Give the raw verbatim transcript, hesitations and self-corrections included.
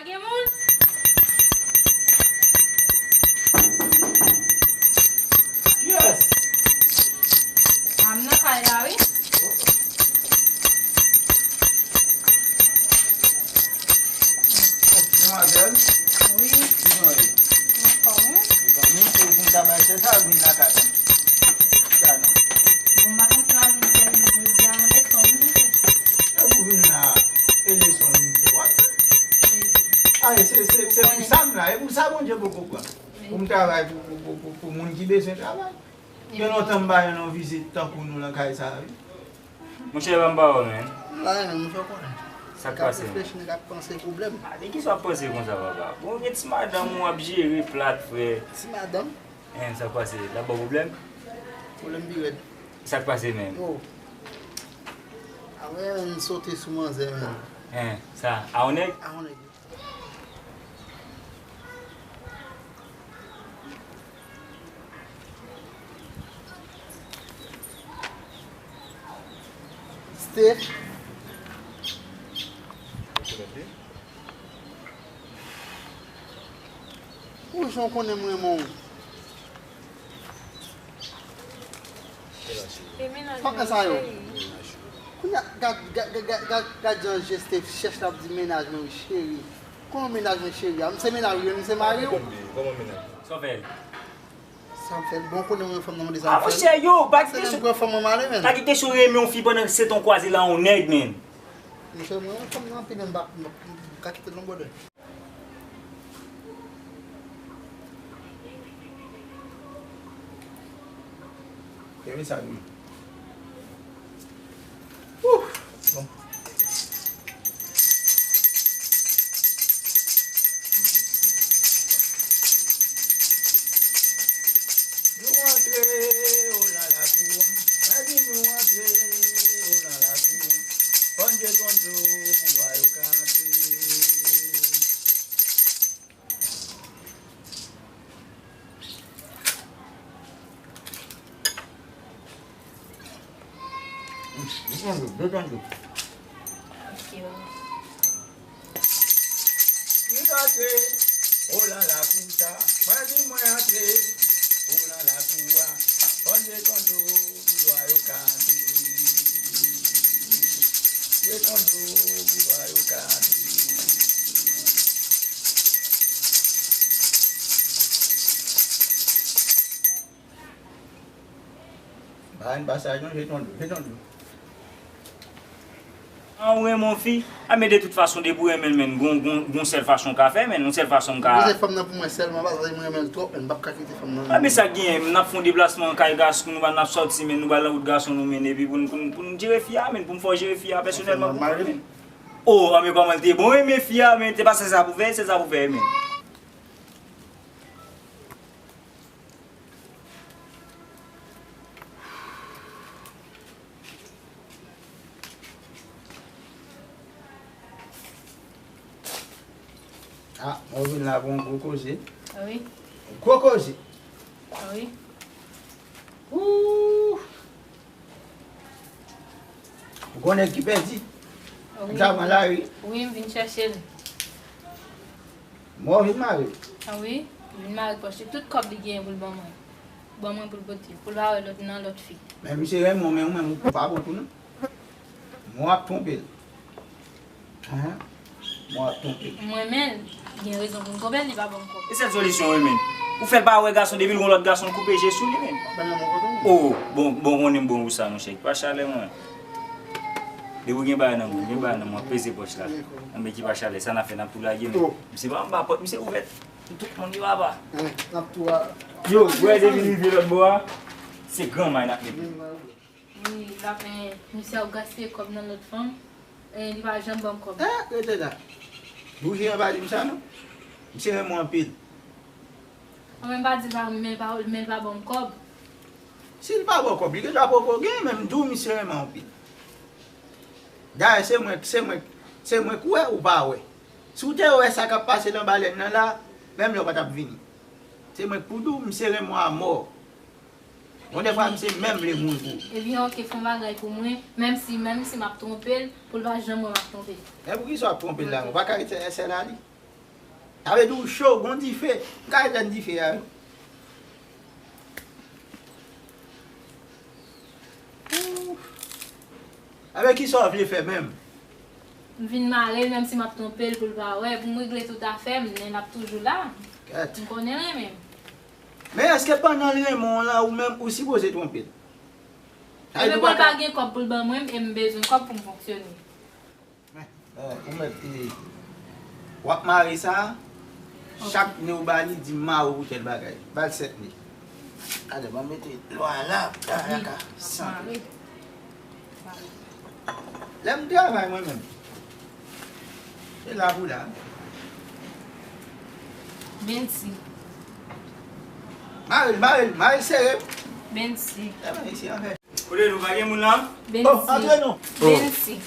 Gen moun? Kiyès? A, m nan kay la, wi. Demwazèl? Wi. Kijan w ye? Anfòm, wi. Ou zanmi, se pou m ta bay chèch la, vin lakay mwen. Sa non. Bon, m pa konn si m ap vin sèvis jodi a, yon leson m vin fè. E pou vin la, e leson vin fè. W ap fè? Aye, se, se, se pou sa m la, e pou sa Bondye poko pran. Pou m travay pou, pou, pou, pou, pou moun ki bezwen travay. Gen lontan m pa jwenn yon vizit tankou nou nan kay sa a, wi. Monchè, ban m pawòl, men. M la, men, monchè, w konnen. Sa k pase, men? N ap reflechi, n ap panse pwoblèm. A, de kisa w ap panse konsa, papa? Bon, gen ti madanm ou ap jere plat, frè. Ti madanm? Hein, sa k pase? L ap ba w pwoblèm? Pwoblèm pi rèd. Sa k pase, men? Oh. A, men, men, sote sou manzè, men. Hein, sa, a yon nèg? A yon nèg. Steph. Pou jan w konnen m renmen w. Patnè sa yo. Kounye a, gad, gad, gad, gad, gad, gad jan je Steph chèch l ap di mennaj mwen wi, cheri. Kòman mennaj mwen, cheri a? M se mennaj ou, m se mari w. Kòman mennaj? Sa w fè l? Sa m fè l? Bon, konnen mwen fanm nan mande sa m fè l. A, monchè, yo, pa gen kesyon. Se lè m pran fanm nan m ale, menn. Pa gen kesyon renmen yon fi pandan se t on kwaze la yon nèg, menn. Monchè, mwen renmen fanm nan anpil, menn, m pa, m pa ka kite l non, brother. Kenbe sa, wi. Ouh, bon. Nou antre, o la la kou an. Mwen di nou antre, o la la kou an. Fòn je tonto, pou lwa yo ka antre. Detann ou, detann ou. Ok, baba. Li antre, o la la kou sa, mwen di mwen antre, o la la kou a, fòn je tonto, pou lwa yo ka antre. Je tonto, pou lwa yo ka antre. Ba n pasaj non, je tonto, je tonto. An ou renmen yon fi, a men de tout fason depi w renmen l, menn, gon, gon, gon sèl fason w ka fè, menn, yon sèl fason m ka. Ou bezwen fanm nan pou mwen sèlman, paske mwen renmen l twòp, menn, m p ap ka kite fanm nan. A men sa k genyen, n ap fè yon deplasman kay gason, nou ba, n ap sòti, menn, nou ba nan wout gason nou, menn, epi pou n, pou n, pou n jere fi a, menn, pou m fè w jere fi a pèsonèlman pou mwen, menn. O, a men kòman l te bon, renmen fi a, menn, se pa se sa pou fè, se sa pou fè, menn. A, mwen vin la pou yon gwo koze. Wi. Gwo koze. Wi. Ooh. Ou konnen ki pèdi? Wi. Sa pran lari. Wi, m vin chèche l. Mò vin mare. A wi, m vin mare pòch li. Tout kòb li genyen pou l ban mwen. Ban mwen pou l pote. Pou l pa wè lòt nan lòt fi. Men misye renmen w, men ou menm ou pa bon tou non. Mò ap twonpe l. Ahan. Mò ap twonpe l. Mwen menm, gen rezon pou m twonpe l, li pa ban m kòb. E sèl solisyon wi, menn. Ou fè l pa wè gason, depi l gon lòt gason, l koupe je sou li, menn. Ban nan mwen kote w. O, bon, bon, konnen m bon pou sa, monchè. Ki pa chalè mwen. Depi w gen bagay nan men w, gen bagay nan men w, peze pòch la. Anben ki pa chalè, sa n ap fè, n ap tou lage, menn. Misye pa anba pòt, misye ouvè. Tout moun yo aba. N ap tou a. Yo, bwè depi rive lòt bò a, se granmay n ap mete. Wi, l ap, eh, misye ap gaspiye kòb nan lòt fanm. Eh, li pa janm ban m kòb. Eh, rete la. Bouji an pa di m sa non. Misye renmen w anpil. Mwen pa di l pa, men l pa, men l pa ban m kòb. Si l pa ba w kòb, li gendwa poko gen, men m di w misye renmen w anpil. Dayè, se mwen, se mwen, se mwen k wè ou pa wè. Si w te wè sa k ap pase nan balèn nan la, menm lè w pa t ap vini. Se mwen k pou di w, misye renmen w amò. Bon, dèfwa misye menm vle moun pou ou. Ebyen, oke, fè yon bagay pou mwen, menm si, menm si m ap twonpe l, pou l pa janm wè m ap twonpe l. Men poukisa w ap twonpe l la? Ou pa ka ret sèl a li? Sa vle di w cho, gon dife. M ka etenn dife a, wi. Ouf. Avèk kisa w vle fè menm? M vin mare l, menm si m ap twonpe l pou l pa wè. Pou m regle tout afè m, men l ap toujou la. Kèt. M konnen l renmen m. Men èske pandan l renmen w lan, ou menm, ou sipoze twonpe l? Sa vle di Ebyen, ou bon, l pa pa gen kòb pou l ban mwen, e m bezwen kòb pou m fonksyone. Eh, ou mèt, eh, w ap mare sa, chak ne w ba li, di m mare w pou tèl bagay. Ba l sèt ne. Gade, m ap mete lwa la, baraka, san. Mare. Lè m travay mwen menm. Se la pou la. Bensè. Mare l, mare l, mare l sere. Bensè. Lè mwen isi anfè. Kote nou pa gen moun la? Oh, antre non. Bensè.